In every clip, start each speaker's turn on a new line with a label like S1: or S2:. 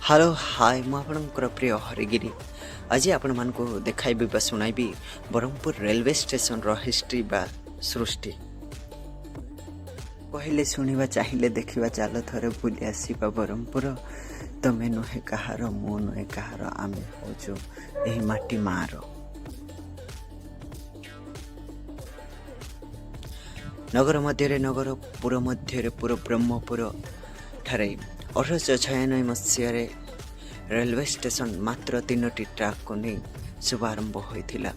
S1: Hello hi, ମୁଁ ଆପଣଙ୍କର ପ୍ରିୟ ହରିଗିରି। ଆଜି ଆପଣମାନଙ୍କୁ ଦେଖାଇବି ବା ଶୁଣାଇବି ବ୍ରହ୍ମପୁର ରେଲୱେ ଷ୍ଟେସନର ହିଷ୍ଟ୍ରି ବା ସୃଷ୍ଟି। କହିଲେ ଶୁଣିବା, ଚାହିଁଲେ ଦେଖିବା, ଚାଲ ଥରେ ବୁଲି ଆସିବା ବ୍ରହ୍ମପୁର। ତମେ ନୁହେଁ କାହାର, ମୁଁ ନୁହେଁ କାହାର, ଆମେ ହେଉଛୁ ଏହି ମାଟି ମାଆର। ନଗର ମଧ୍ୟରେ ନଗର, ପୁର ମଧ୍ୟରେ ପୁର, ବ୍ରହ୍ମପୁର ଠାରେ 1896 ମସିହାରେ ରେଲୱେ ଷ୍ଟେସନ ମାତ୍ର ତିନୋଟି ଟ୍ରାକ୍କୁ ନେଇ ଶୁଭାରମ୍ଭ ହୋଇଥିଲା।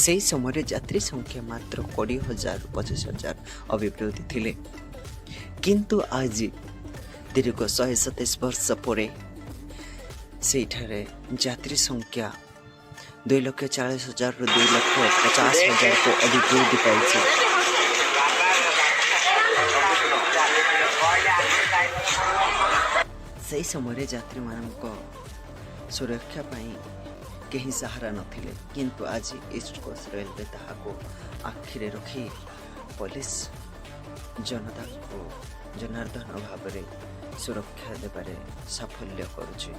S1: ସେହି ସମୟରେ ଯାତ୍ରୀ ସଂଖ୍ୟା ମାତ୍ର 20,000, 25,000 ଅଭିବୃଦ୍ଧି ଥିଲେ। କିନ୍ତୁ ଆଜି ଦୀର୍ଘ 127 ବର୍ଷ ପରେ ସେଇଠାରେ ଯାତ୍ରୀ ସଂଖ୍ୟା 2,40,000ରୁ 2,50,000କୁ ଅଭିବୃଦ୍ଧି ପାଇଛି। ସେହି ସମୟରେ ଯାତ୍ରୀମାନଙ୍କ ସୁରକ୍ଷା ପାଇଁ କେହି ସାହାରା ନଥିଲେ। କିନ୍ତୁ ଆଜି ଇଷ୍ଟ କୋଷ୍ଟ ରେଲୱେ ତାହାକୁ ଆଖିରେ ରଖି ପୋଲିସ ଜନତାଙ୍କୁ ଜନାର୍ଦ୍ଦନ ଭାବରେ ସୁରକ୍ଷା ଦେବାରେ ସାଫଲ୍ୟ କରୁଛି।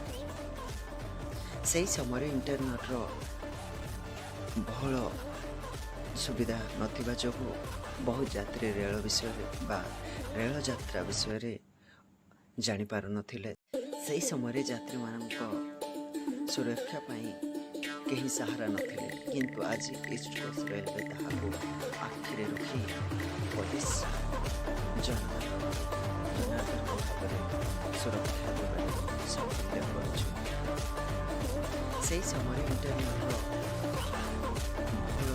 S1: ସେହି ସମୟରେ ଇଣ୍ଟରନେଟ୍ର ବହୁଳ ସୁବିଧା ନଥିବା ଯୋଗୁଁ ବହୁ ଯାତ୍ରୀ ରେଳ ବିଷୟରେ ବା ରେଳ ଯାତ୍ରା ବିଷୟରେ ଜାଣିପାରୁନଥିଲେ। ସେହି ସମୟରେ ଯାତ୍ରୀମାନଙ୍କ ସୁରକ୍ଷା ପାଇଁ କେହି ସାହାରା ନଥିଲେ। କିନ୍ତୁ ଆଜି ଇଷ୍ଟ କୋଷ୍ଟ ରେଲୱେ ତାହାକୁ ଆଖିରେ ରଖି ପୋଲିସ ଜନତାଙ୍କୁ ଜନାର୍ଦ୍ଦନ ଭାବରେ ସୁରକ୍ଷା ଦେବାରେ ସାଫଲ୍ୟ କରୁଛି। ସେହି ସମୟରେ ଇଣ୍ଟରନେଟ୍ର ବହୁଳ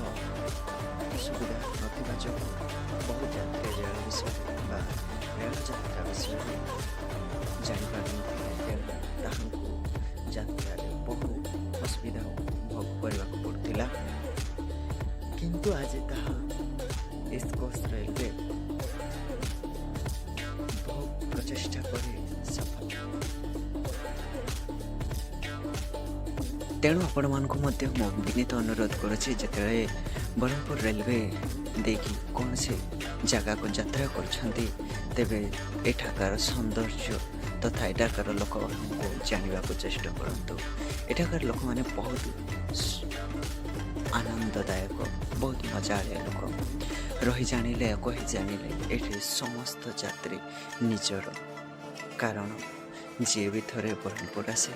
S1: ସୁବିଧା ନଥିବା ଯୋଗୁଁ ବହୁ ଯାତ୍ରୀ ରେଳ ବିଷୟରେ ବା ରେଳ ଯାତ୍ରା ବିଷୟରେ ଜାଣିପାରୁନଥିଲେ। ତେଣୁ ତାହାଙ୍କୁ ଯାତ୍ରାରେ ବହୁ ଅସୁବିଧା ଭୋଗ କରିବାକୁ ପଡ଼ୁଥିଲା। କିନ୍ତୁ ଆଜି ତାହା ଇଷ୍ଟ କୋଷ୍ଟ ରେଲୱେ ବହୁ ପ୍ରଚେଷ୍ଟା କରି ସଫଳ। ତେଣୁ ଆପଣମାନଙ୍କୁ ମଧ୍ୟ ମୁଁ ବିନୀତ ଅନୁରୋଧ କରୁଛି, ଯେତେବେଳେ ବ୍ରହ୍ମପୁର ରେଲୱେ ଦେଇକି କୌଣସି ଜାଗାକୁ ଯାତ୍ରା କରୁଛନ୍ତି, ତେବେ ଏଠାକାର ସୌନ୍ଦର୍ଯ୍ୟ ତଥା ଏଠାକାର ଲୋକମାନଙ୍କୁ ଜାଣିବାକୁ ଚେଷ୍ଟା କରନ୍ତୁ। ଏଠାକାର ଲୋକମାନେ ବହୁତ ଆନନ୍ଦଦାୟକ, ବହୁତ ମଜାଳିଆ ଲୋକ। ରହି ଜାଣିଲେ, କହି ଜାଣିଲେ ଏଠି ସମସ୍ତ ଯାତ୍ରୀ ନିଜର। କାରଣ ଯିଏ ବି ଥରେ ବ୍ରହ୍ମପୁର ଆସେ,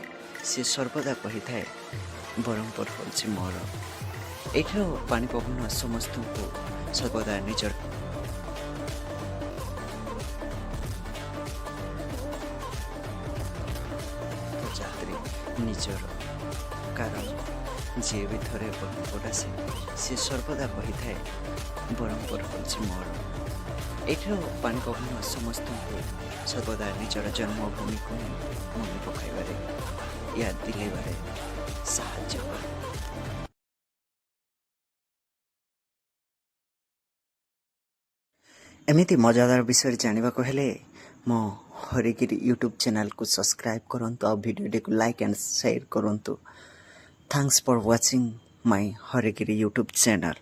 S1: ସିଏ ସର୍ବଦା କହିଥାଏ, ବ୍ରହ୍ମପୁର ହେଉଛି ମୋର। ଏଠିର ପାଣି ପବନ ସମସ୍ତଙ୍କୁ ସର୍ବଦା ନିଜର ଯାତ୍ରୀ ନିଜର। କାରଣ ଯିଏ ବି ଥରେ ବ୍ରହ୍ମପୁର ଆସେ, ସିଏ ସର୍ବଦା କହିଥାଏ, ବ୍ରହ୍ମପୁର ହେଉଛି ମୋର। ଏଠିର ପାଣି ପବନ ସମସ୍ତଙ୍କୁ ସର୍ବଦା ନିଜର ଜନ୍ମଭୂମିକୁ ହିଁ ମନେ ପକାଇବାରେ, ୟାଦ ଦିଲେଇବାରେ ସାହାଯ୍ୟ କରେ। ଏମିତି ମଜାଦାର ବିଷୟରେ ଜାଣିବାକୁ ହେଲେ ମୋ ହରିଗିରି ୟୁଟ୍ୟୁବ୍ ଚ୍ୟାନେଲକୁ ସବସ୍କ୍ରାଇବ୍ କରନ୍ତୁ ଆଉ ଭିଡ଼ିଓଟିକୁ ଲାଇକ୍ ଆଣ୍ଡ ସେୟାର କରନ୍ତୁ। Thanks for watching my Harigiri YouTube channel.